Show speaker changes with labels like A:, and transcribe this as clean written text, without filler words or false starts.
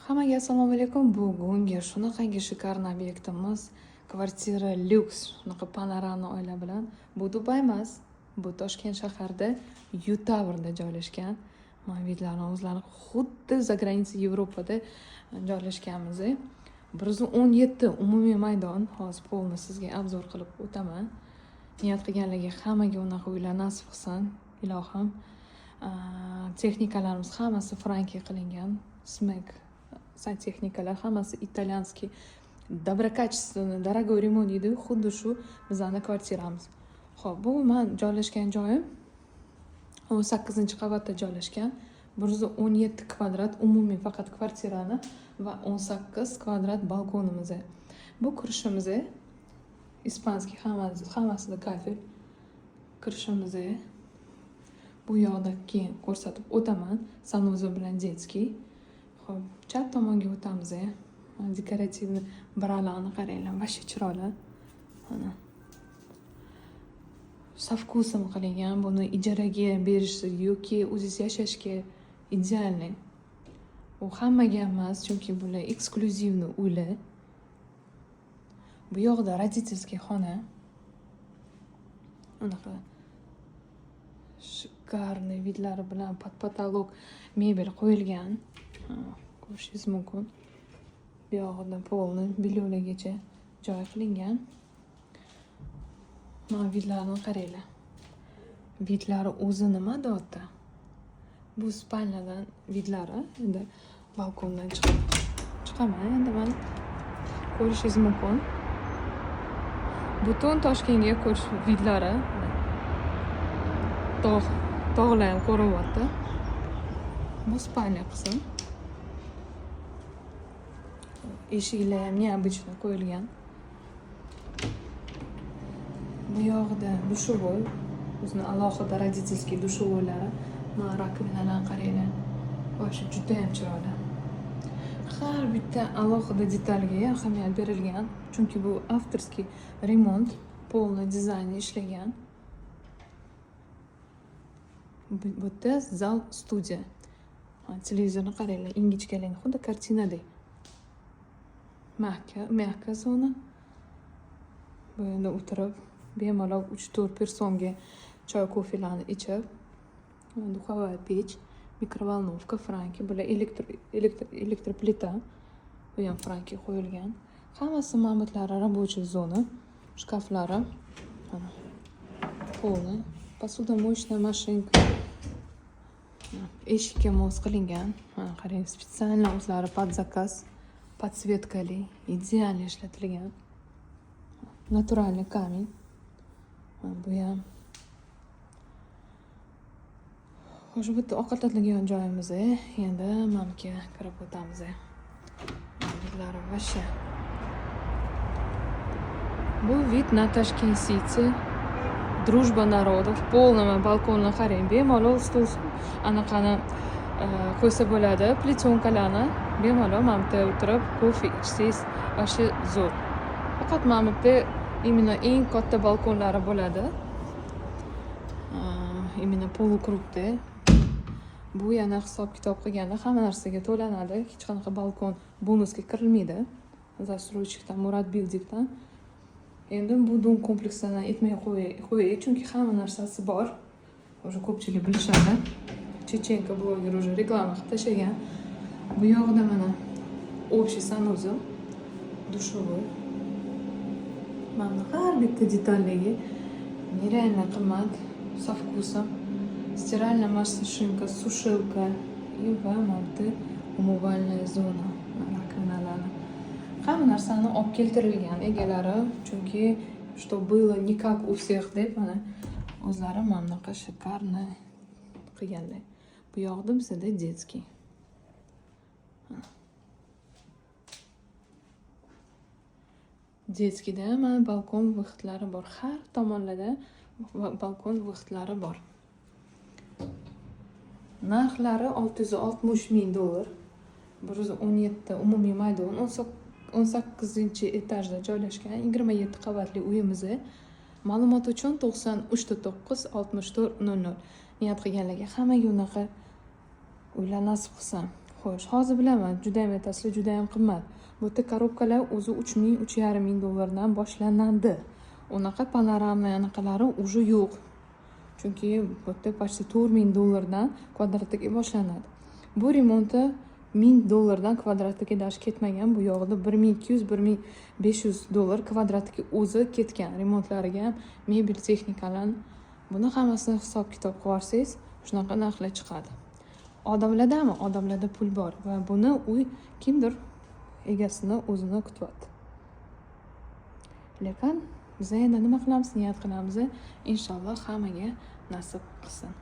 A: Hammaga assalomu alaykum. Bugungi shunaqangi шикарный obyektimiz kvartira lyuks, shunaqa panorama oila bilan. Bu Dubay emas, bu Toshkent shahrida Yutavrda joylashgan. Mana вид larni o'zlari xuddi за границей, Yevropada joylashganmiz. 117 umumiy maydon. Hozir полный sizga обзор qilib o'taman. Niyat qilganlarga hammaga unaqa uylar nasib qilsin, ilohim. Texnikalarimiz hammasi Franke qilingan. Smeg santexnikalar hammasi итальянский, доброкачественный, дорогой ремонт deydi, xuddi shu bizani kvartiramiz. Ho'p, bu man joylashgan joyim 18-qavatda joylashgan. 117 kvadrat umumiy faqat kvartirani va 18 kvadrat balkonimiz. Bu kirishimiz испанский, hammasi, hammasida kafel. Kirishimiz bu yoqda, keyin ko'rsatib o'taman, санузел bilan детский. Ho'p, chap tomonga o'tamiz. Декоративный бра larni qaranglar, вообще chiroyli. Mana. Со вкусом qilingan. Buni ijaraga berish yoki o'zingiz yashashga идеальный. U hammaga emas, chunki bular эксклюзивный uylar. Bu yoqda родительский xona. Unaqa шикарный вид lari bilan под потолок mebel qo'yilgan. Ko'rishingiz mumkin. Bu yog'ida полный бельё largacha joy qilingan. Mana, вид larni qaranglar. Вид lari o'zi nima deyapti? Bu спальня dan вид lari. Endi balkondan chiqib chiqaman endi, mana, ko'rishingiz mumkin. Butun Toshkentga ko'rish вид lari. Tog', tog'lar ham ko'rinyapti. Bu спальня qism. Eshiklar ham необычно qo'yilgan. Bu yog'ida душевой, o'zini alohida родительский душевой lari. Mana, раковина larni qaranglar, вообще judayam chiroyli. Har bitta alohida detalga ahamiyat berilgan, chunki bu авторский ремонт, полный dizayn ishlagan. Bu yerda zal, studiya. Televizorni qaranglar, ingichkaligini, xuddi kartinadek. Мягко, мягкая zona. Bu yerda o'tirib, bemalol 3-4 personga choy, kofelarni ichib, духовая печь, микроволновка Franke, bular электроплита, bu ham Franke qo'yilgan. Hammasi mamutlari, рабочий zona, shkaflari. Mana, полный посудомоечная машинка. Eshikka mos qilingan. Mana, qarang, специально o'zlari под заказ, подсветка li, идеально ishlatilgan. Натуральный камень. Mana, bu ham. Xo'sh, bu yerda ovqatlanadigan joyimiz. Endi mana kirib o'tamiz. Вид lari вообще. Bu вид на Tashkent City. Дружба народов. Полный balkonni qarang. Bemalol stol, anaqani qo'ysa bo'ladi, плетёнка larni. Bemalol mana bu yerda o'tirib kofe ichsangiz вообще zo'r. Faqat mana bu yerda именно eng katta balkonlari bo'ladi. Именно полукруг da. Bu yana hisob kitob qilganda hamma narsaga to'lanadi. Hech qanaqa balkon bonusga kirilmaydi. Застройщик dan, Murad Buildingdan. Endi bu дом kompleksidan aytmay qo'yay, chunki hamma narsasi bor. Уже ko'pchilik bilishadi. Chechenka bloger уже reklama qilib tashlagan. Bu yog'ida mana общий санузел, душевой. Mana, har bitta detalligi нереально qimmat, со вкусом. Стиральная машинка, сушилка и va mana bu yerda умывальная zona, раковина larni. Hamma narsani olib keltirilgan egalari, chunki что было не как у всех deb, mana, o'zlari mana bunaqa шикарный qilganlar. Bu yoqda bizada детский. Mana. Детский da mana balkon выход lari bor. Har tomonlarda balkon выход lari bor. Narxlari 660 ming dollar. 117 umumiy maydon, 18 etajda joylashgan 27 qavatli uyimiz. Ma'lumot uchun 93 9 64 00. Niyat qilganlarga hammaga unaqa uylar nasib qilsin. Xo'sh. Xo'sh, hozir bilaman, judayam aytasizlar, judayam qimmat. Bu yerda korobkalar o'zi 3000, 3,5 ming dollardan boshlanadi. Unaqa панорамный anaqalari уже yo'q, chunki bu yerda почти 4000 dollardan kvadratiga boshlanadi. Bu remonti 1000 dollardan kvadratiga даже ketmagan. Bu yog'ida 1200, 1500 dollar kvadratiga o'zi ketgan, remontlariga ham, mebel, texnikalarni. Buni hammasini hisob kitob qilib yuborsangiz, shunaqa narxlar chiqadi. Odamlardami? Odamlarda pul bor va buni uy kimdir egasini o'zini kutyapti. Lekin biz endi nima qilamiz? Niyat qilamiz, inshaalloh, hammaga nasib qilsin.